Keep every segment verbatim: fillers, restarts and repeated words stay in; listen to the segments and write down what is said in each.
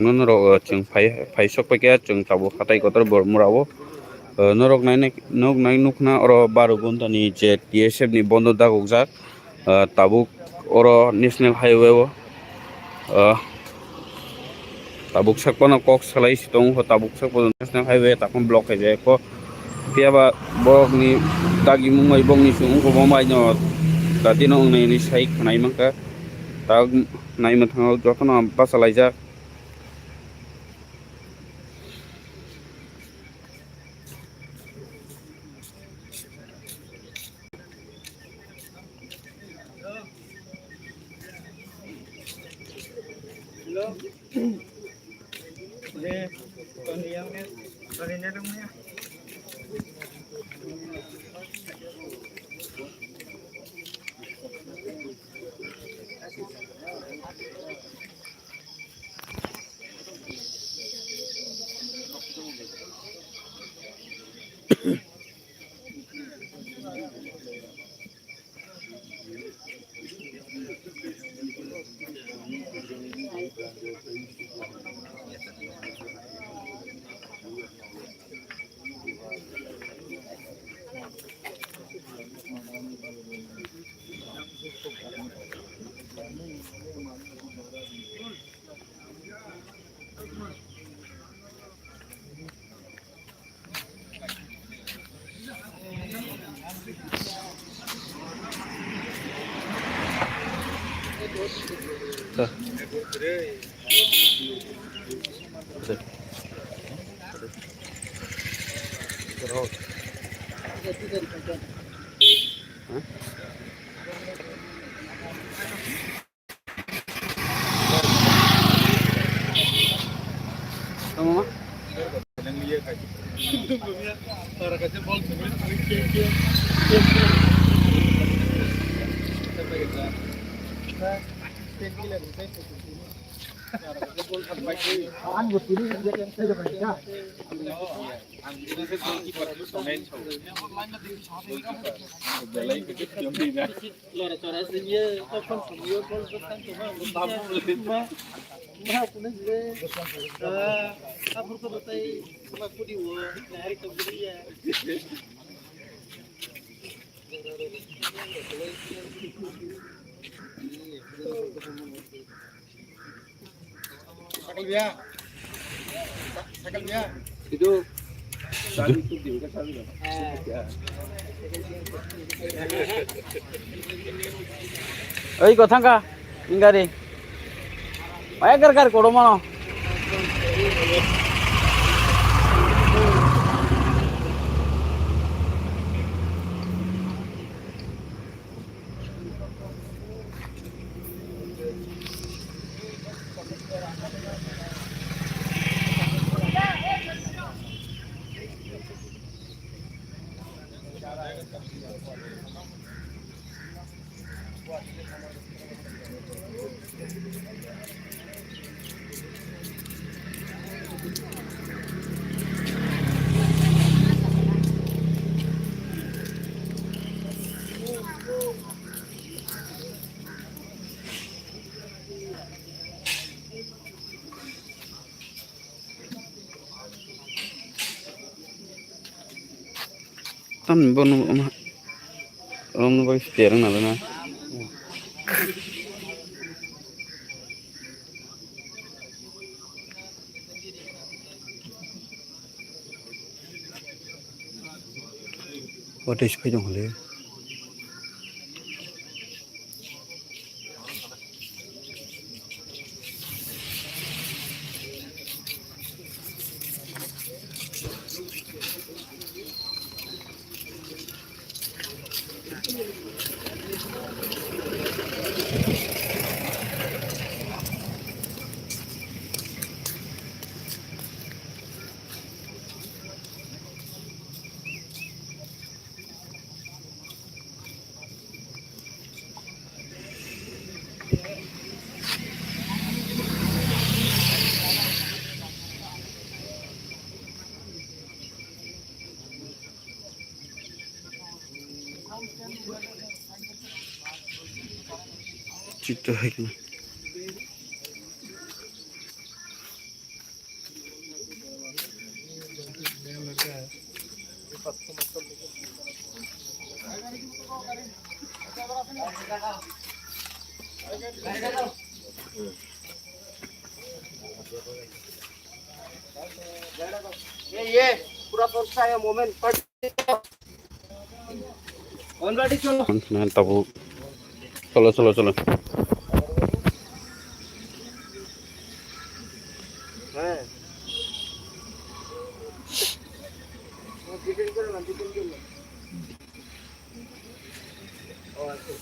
Norok, uh, chwng phai, phai sok paikha, chwng tabuk hatai kotor Bormura o. Uh, norok nainai, nok nai nukna oro baro ghonta ni je T S F ni bondo dagokjak, uh, tabuk oro National Highway o, uh, tabuk sak phano kok salai si tongo, tabuk sak phano National Highway takhum block khaijak kho. Phiya ba borok ni dagimung bai bongni chwng wngkha, bo bai no dati no wngnai hinwi sai khwnai mankha. Tak naima thango jotono bachalaijak. Oi, kotha wngkha ni gari. Maya gar gar kotorma no. Tamni bono ama romno bai stereng nalana. Watwi se phai tong kha le. Chito hai kena. ये, ये, पूरा फोर्स का है, मोमेंट, कौन गाड़ी चलो? Tabuk. Cholo, cholo, cholo. हाँ। वो डिटेल करो ना, डिटेल करो ना। ओ, अच्छा।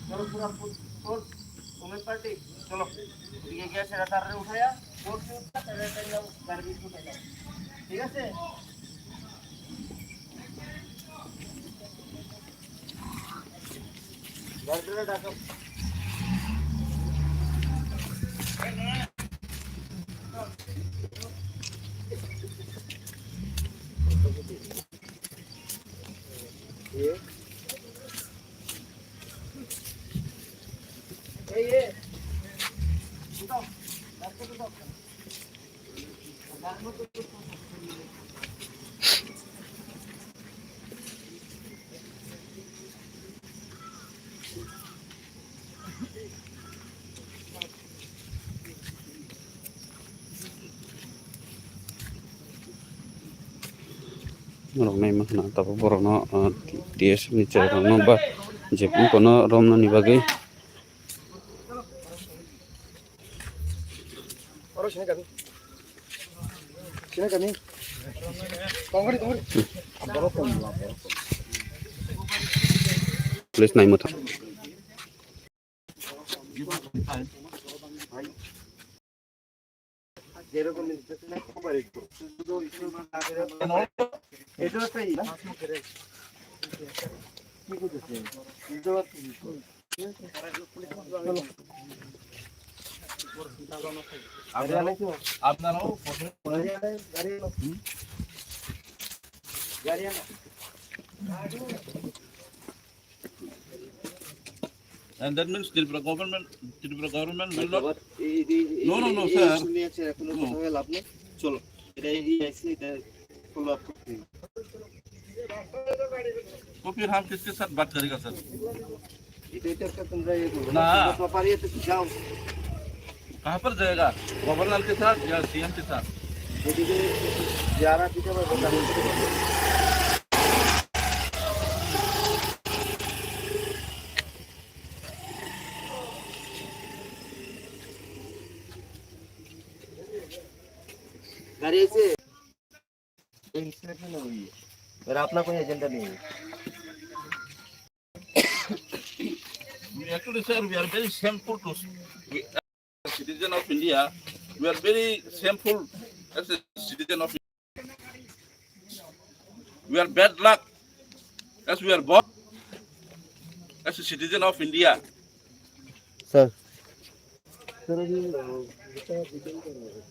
चलो, पूरा फुल, फुल, वुमेन पार्टी, चलो। ये गैस रडार रे उठाया, बोर्ड से उठा, तेरे तेरे गार्बेज को उठाया। ठीक है? Norok nai mankha na tabuk borok no, ah, T S F ni cherai rok no ba je kono romna ni bagwi. Oro sini kami. Sini kami. Tongori, tongori. Police nai motha. আপনারাও And that means Tripura government, Tripura government will not. No, no, no, sir. No। चलो, এটা এই আইসি, এটা follow up করতে হবে। तो फिर हम किसके साथ बात करेगा, सर? এটা, এটা একটা তোমরা ইয়ে করো। না। তোমরা প্রপার ইয়েতে যাও। कहाँ पर जाएगा? गवर्नर के साथ या सीएम के साथ? এদিকে যারা দিতে পারবে, তাদের সাথে কথা বলো। গাড়ি আছে? ये इसमें क्यों नहीं हुई है? मेरा अपना कोई एजेंडा नहीं है। We actually, sir, we are very shameful to, we, as a citizen of India, we are very shameful as a citizen of, we are bad luck as we are born as a citizen of India. Sir. Sir, अभी, अ, बेटा डिटेल कर रहे हैं।